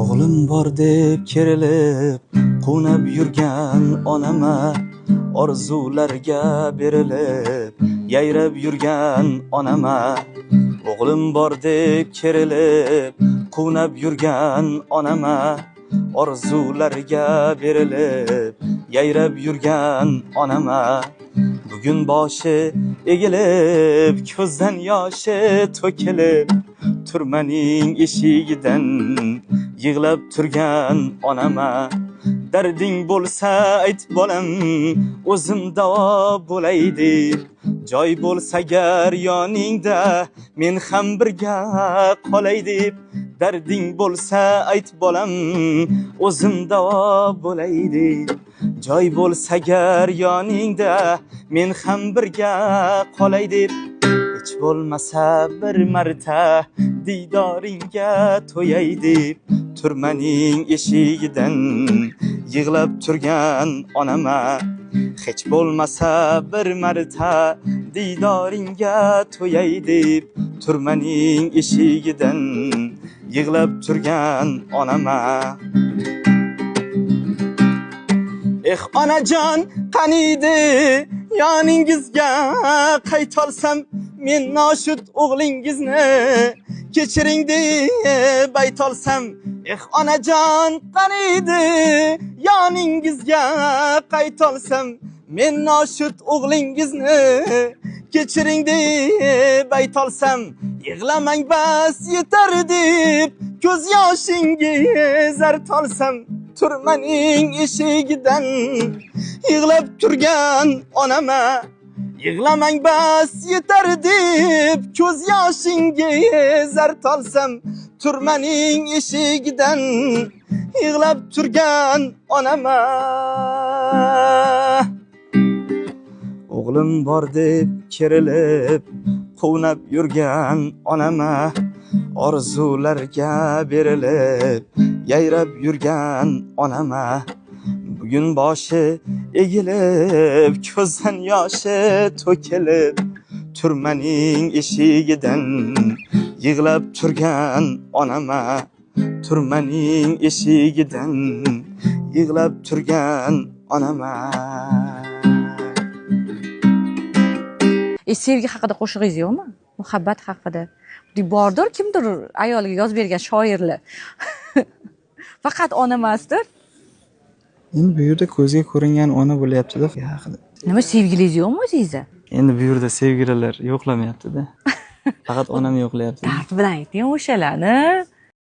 O'g'lim bor deb kerilib, quvnab yurgan onama, orzularga berilib, yayrab yurgan onama. O'g'lim bor deb kerilib, quvnab yurgan onama, orzularga berilib, yayrab yurgan onama. Bugun boshi egilib, ko'zdan yoshi to'kilib, turmaning eshigidan yig'lab turgan onama. Darding bo'lsa ayt bolam, o'zim davo bo'lay deb. Joy bo'lsa agar yoningda, men ham birga qolay deb. Darding bo'lsa ayt bolam, o'zim davo bo'lay deb. Joy bo'lsa agar yoningda, men ham birga qolay deb. Hech bo'lmasa bir marta diydoringga to'yay deb. Turmaning eshigidan yig'lab turgan onama. Hech bo'lmasa bir marta diydoringga to'yay deb. Turmaning eshigidan yig'lab turgan onama. Eh onajon, qaniydi yoningizga qaytolsam, men noshud o'g'lingizni kechiring deb aytolsam. Eh onajon, qaniydi yoningizga qaytolsam, men noshud o'g'lingizni kechiring deb aytolsam. Yig'lamang bas yetar deb ko'z yoshingiz artolsam. Turmaning eshigidan yig'lab turgan onama. Yig'lamang bas yetar deb ko'z yoshingiz artolsam. Turmaning eshigidan yig'lab turgan onama. O'g'lim bor deb kerilib, quvnab yurgan onama, orzularga berilib, yayrab yurgan onama. Bugun boshi egilib, ko'zdan yoshi to'kilib, turmaning eshigidan yig'lab turgan onama. Turmaning eshigidan yig'lab turgan onama. Sevgi haqida qo'shig'ingiz yo'qmi? Muhabbat haqida. Bordir, kimdir ayoliga yozib bergan shoirlar. Faqat ona emasdir. Endi bu yerda ko'zga ko'ringan ona bo'lyapti-da. Haqida. Nima, sevgilingiz yo'qmi o'zingizda? Endi bu yerda sevgililar yo'qlamayapti-da. Faqat onam yo'qlayapti. Dard bilan ayting o'shalarni.